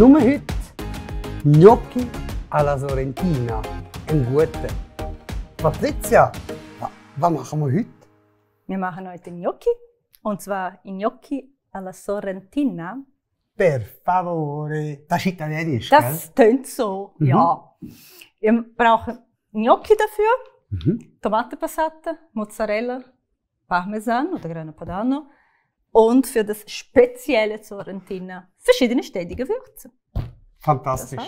Nur heute Gnocchi alla Sorrentina. Ein guter. Patricia, was machen wir heute? Wir machen heute Gnocchi. Und zwar Gnocchi alla Sorrentina. Per favore. Das ist italienisch, Das tönt so, ja. Wir brauchen Gnocchi dafür, Tomatenpassata, Mozzarella, Parmesan oder Grana Padano und für das spezielle Sorrentina verschiedene ständige Würze. Fantastisch.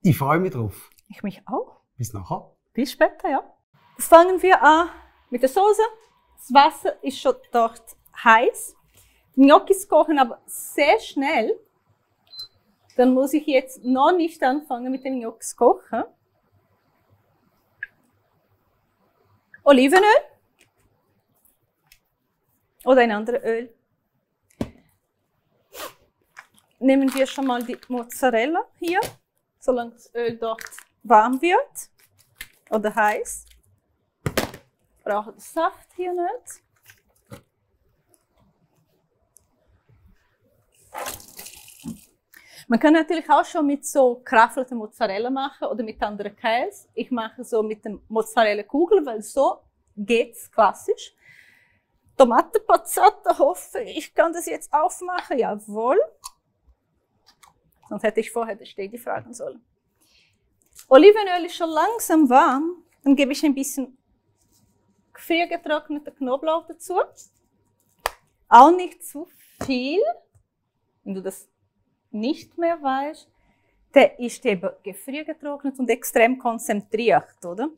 Ich freue mich drauf. Ich mich auch. Bis nachher. Bis später, ja. Fangen wir an mit der Soße. Das Wasser ist schon dort heiß. Die Gnocchis kochen aber sehr schnell. Dann muss ich jetzt noch nicht anfangen mit den Gnocchis kochen. Olivenöl oder ein anderes Öl. Nehmen wir schon mal die Mozzarella hier, solange das Öl dort warm wird oder heiß. Ich brauche den Saft hier nicht. Man kann natürlich auch schon mit so kraffelter Mozzarella machen oder mit anderen Käse. Ich mache so mit dem Mozzarella-Kugel, weil so geht's klassisch. Tomatenpassata, hoffe ich kann das jetzt aufmachen. Jawohl. Sonst hätte ich vorher den Stedi fragen sollen. Olivenöl ist schon langsam warm. Dann gebe ich ein bisschen gefriergetrockneten Knoblauch dazu. Auch nicht zu viel. Wenn du das nicht mehr weißt, der ist eben gefriergetrocknet und extrem konzentriert, oder?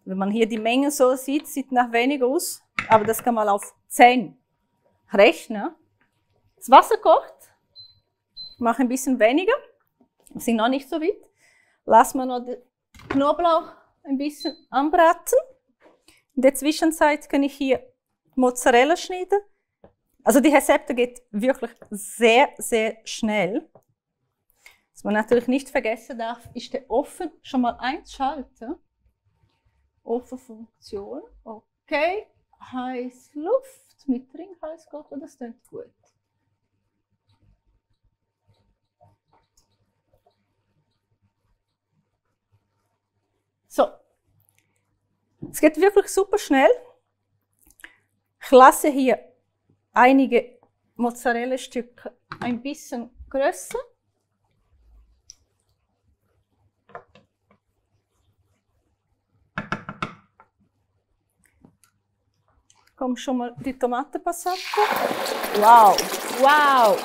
Wenn man hier die Menge so sieht, sieht nach wenig aus, aber das kann man auf 10 rechnen. Das Wasser kocht, ich mache ein bisschen weniger, wir sind noch nicht so weit. Lassen wir noch den Knoblauch ein bisschen anbraten. In der Zwischenzeit kann ich hier Mozzarella schneiden. Also die Rezepte geht wirklich sehr, sehr schnell. Was man natürlich nicht vergessen darf, ist der Ofen schon mal einschalten. Ofenfunktion. Okay. Heiß Luft mit Trinkheiß kochen, das klingt gut. So. Es geht wirklich super schnell. Ich lasse hier einige Mozzarella-Stücke ein bisschen größer. Kommt schon mal die Tomatenpassata. Wow, wow!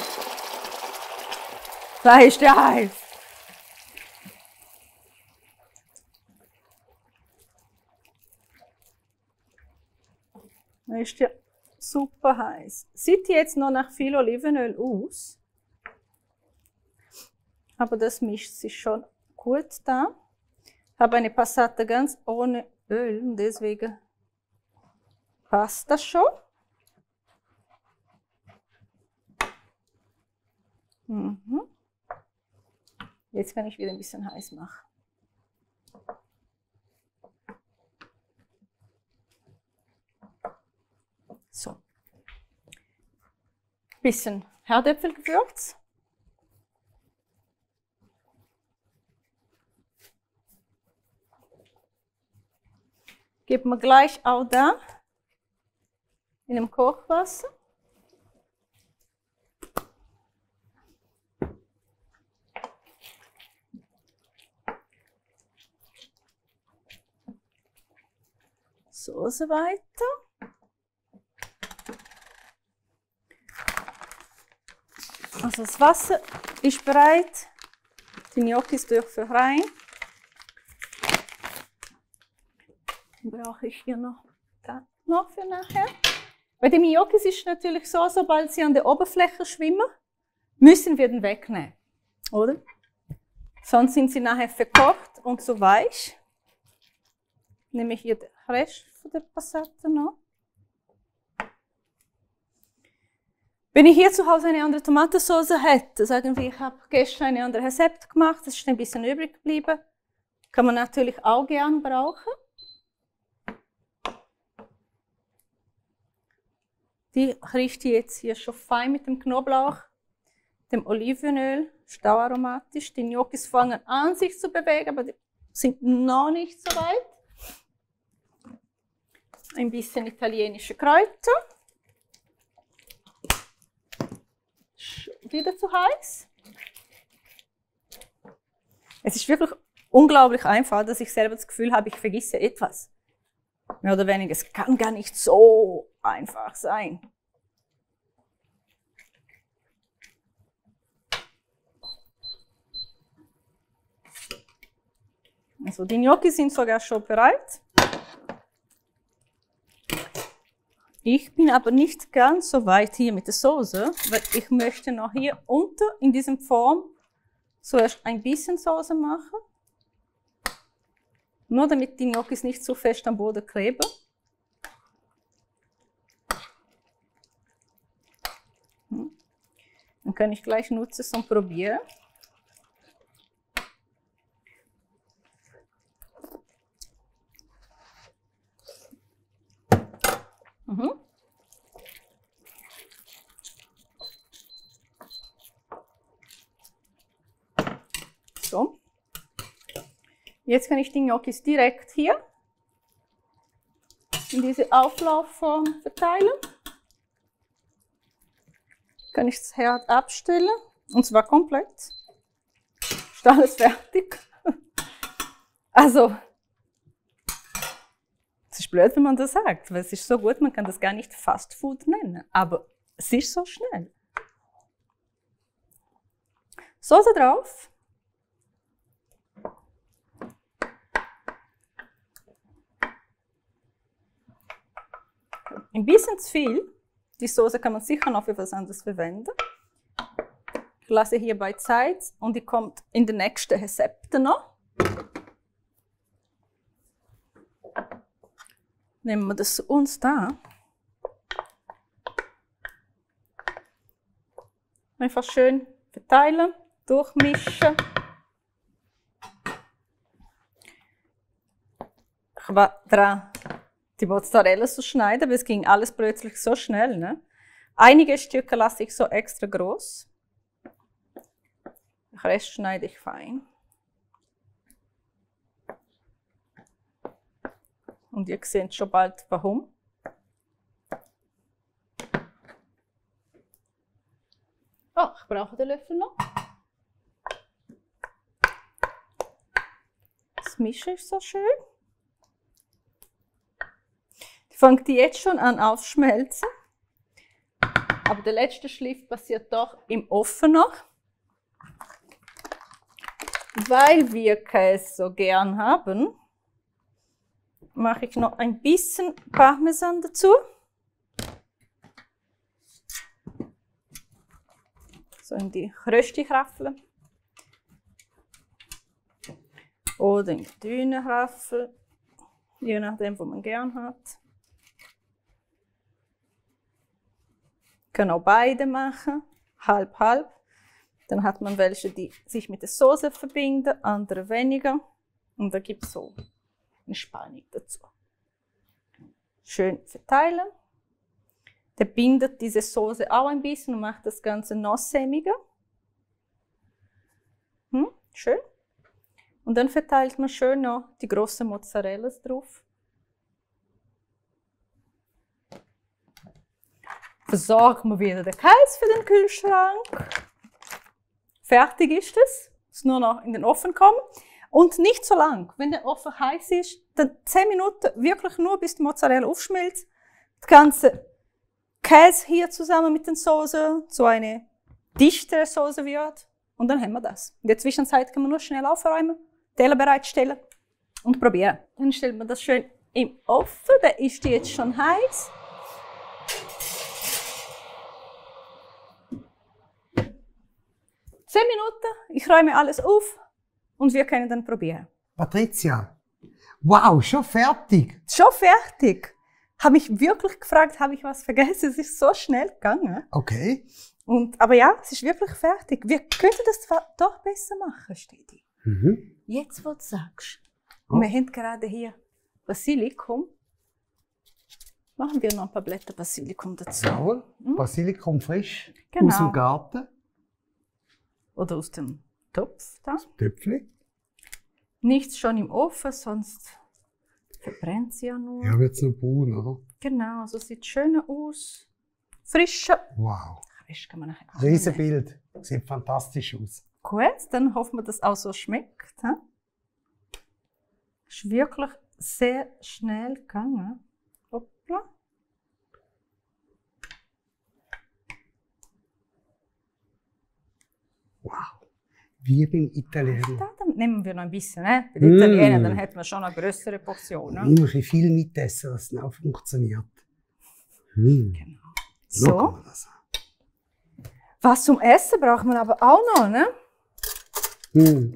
Da ist der heiß. Da ist der super heiß. Sieht jetzt noch nach viel Olivenöl aus. Aber das mischt sich schon gut da. Ich habe eine Passata ganz ohne Öl und deswegen passt das schon. Jetzt kann ich wieder ein bisschen heiß machen. So. Bisschen Herdöpfelgewürz. Geben wir gleich auch da in dem Kochwasser. Soße weiter. Also das Wasser ist bereit, die Gnocchis dürfen rein. Dann brauche ich hier noch für nachher. Bei den Gnocchis ist es natürlich so, sobald sie an der Oberfläche schwimmen, müssen wir den wegnehmen, oder? Sonst sind sie nachher verkocht und zu weich. Nehme ich hier den Rest von der Passata noch. Wenn ich hier zu Hause eine andere Tomatensauce hätte, sagen wir, ich habe gestern ein anderes Rezept gemacht, das ist ein bisschen übrig geblieben, kann man natürlich auch gern brauchen. Die riecht jetzt hier schon fein mit dem Knoblauch. dem Olivenöl, stauaromatisch. Die Gnocchis fangen an, sich zu bewegen, aber die sind noch nicht so weit. Ein bisschen italienische Kräuter. Wieder zu heiß. Es ist wirklich unglaublich einfach, dass ich selber das Gefühl habe, ich vergesse etwas. Mehr oder weniger, es kann gar nicht so einfach sein. Also die Gnocchi sind sogar schon bereit. Ich bin aber nicht ganz so weit hier mit der Soße, weil ich möchte noch hier unten in diesem Form zuerst ein bisschen Soße machen. Nur damit die Gnocchis nicht zu fest am Boden kleben. Dann kann ich gleich nutzen zum Probieren. So. Jetzt kann ich die Gnocchis direkt hier in diese Auflaufform verteilen. Kann ich das Herd abstellen, und zwar komplett. Ist alles fertig. Also, es ist blöd, wenn man das sagt, weil es ist so gut, man kann das gar nicht Fast Food nennen, aber es ist so schnell. Soße drauf. Ein bisschen zu viel. Die Soße kann man sicher noch für was anderes verwenden. Ich lasse hierbei Zeit und die kommt in den nächsten Rezepten noch. Nehmen wir das uns da. Einfach schön verteilen, durchmischen. Ich war dran, die Mozzarella zu schneiden, aber es ging alles plötzlich so schnell. Ne? Einige Stücke lasse ich so extra groß. Den Rest schneide ich fein. Und ihr seht schon bald warum. Oh, ich brauche den Löffel noch. Das Mischen ist so schön. Die fängt jetzt schon an aufzuschmelzen. Aber der letzte Schliff passiert doch im Ofen noch. Weil wir Käse so gern haben, mache ich noch ein bisschen Parmesan dazu. So in die Rösti-Raffel. Oder in die dünne Raffel. Je nachdem, was man gern hat. Kann auch beide machen. Halb, halb. Dann hat man welche, die sich mit der Soße verbinden, andere weniger. Und da gibt es so eine Spannung dazu. Schön verteilen. Der bindet diese Soße auch ein bisschen und macht das Ganze noch sämiger. Schön. Und dann verteilt man schön noch die großen Mozzarellas drauf. Versorgen wir wieder den Käse für den Kühlschrank. Fertig ist es. Muss nur noch in den Ofen kommen. Und nicht so lang. Wenn der Ofen heiß ist, dann 10 Minuten wirklich nur, bis die Mozzarella aufschmilzt. Das ganze Käse hier zusammen mit den Soßen zu einer dichtere Soße wird. Und dann haben wir das. In der Zwischenzeit kann man nur schnell aufräumen, Teller bereitstellen und probieren. Dann stellt man das schön im Ofen. Der ist jetzt schon heiß. Minuten, ich räume alles auf und wir können dann probieren. Patricia, wow, schon fertig? Schon fertig? Habe mich wirklich gefragt, habe ich was vergessen? Es ist so schnell gegangen. Okay. Aber ja, es ist wirklich fertig. Wir könnten das zwar doch besser machen, Stedi. Jetzt, wo du sagst. Und wir haben gerade hier Basilikum. Machen wir noch ein paar Blätter Basilikum dazu. Jawohl, Basilikum frisch Genau. aus dem Garten. oder aus dem Topf da. Töpfli. Nichts schon im Ofen, sonst verbrennt sie ja nur. Ja, wird's noch braun, oder? Genau, so sieht schön aus. Frische. Wow. Frisch kann man nachher auch Riesenbild. Sieht fantastisch aus. Gut, dann hoffen wir, dass es auch so schmeckt. He? Ist wirklich sehr schnell gegangen. Hoppla. Wow. Wie beim Italiener. Da, dann nehmen wir noch ein bisschen. Ne? Bei den Italienern dann hätten wir schon eine größere Portion. Ne? Immer ein viel mitessen, dass es auch funktioniert. Genau. Schauen So. wir das an. Was zum Essen braucht man aber auch noch, ne?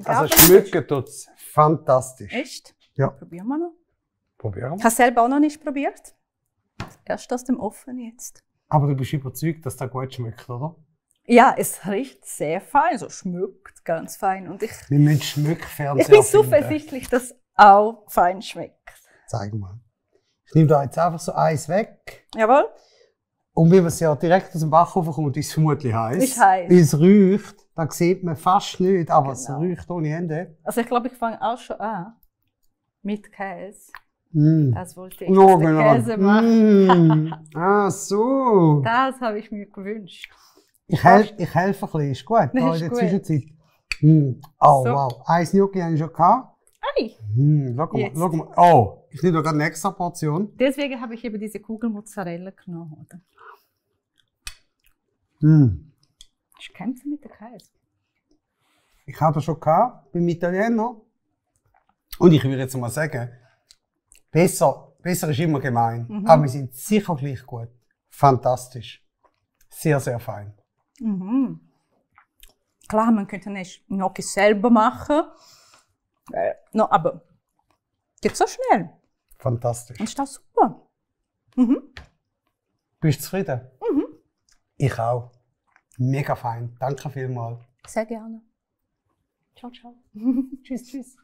Also glaube, schmecken tut es fantastisch. Echt? Ja. Probieren wir noch. Probieren wir. Hast du selber auch noch nicht probiert? Erst aus dem Ofen jetzt. Aber du bist überzeugt, dass das gut schmeckt, oder? Ja, es riecht sehr fein, so schmeckt ganz fein. Und ich Wir müssen Schmückfernseher bin finden. zuversichtlich, dass es auch fein schmeckt. Zeig mal. Ich nehme da jetzt einfach so eins weg. Jawohl. Und wie es ja direkt aus dem Backofen kommt, ist es vermutlich heiß. Ist heiß. Wie es riecht, dann sieht man fast nicht, aber es Genau. riecht ohne Ende. Also ich glaube, ich fange auch schon an mit Käse. Mm. Das wollte ich, Ja, dass der genau. Käse macht. Ah, so. Das habe ich mir gewünscht. Ich helfe ein bisschen, ist gut. Da Ist in der gut. Zwischenzeit. Oh, So. wow. Eins Gnocchi habe ich schon gehabt. Ei. Schau Jetzt. mal. Oh, ich nehme da gerade eine extra Portion. Deswegen habe ich eben diese Kugelmozzarella genommen. Oder? Ich kämpfe mit der Käse. Ich habe das schon gehabt beim Italiener. Und ich würde jetzt mal sagen, besser ist immer gemein. Aber wir sind sicher gleich gut. Fantastisch. Sehr, sehr fein. Mhm. Klar, man könnte nicht Gnocchi selber machen. No, aber geht so schnell. Fantastisch. Und ist das super. Bist du zufrieden? Ich auch. Mega fein. Danke vielmals. Sehr gerne. Ciao, ciao. Tschüss, tschüss.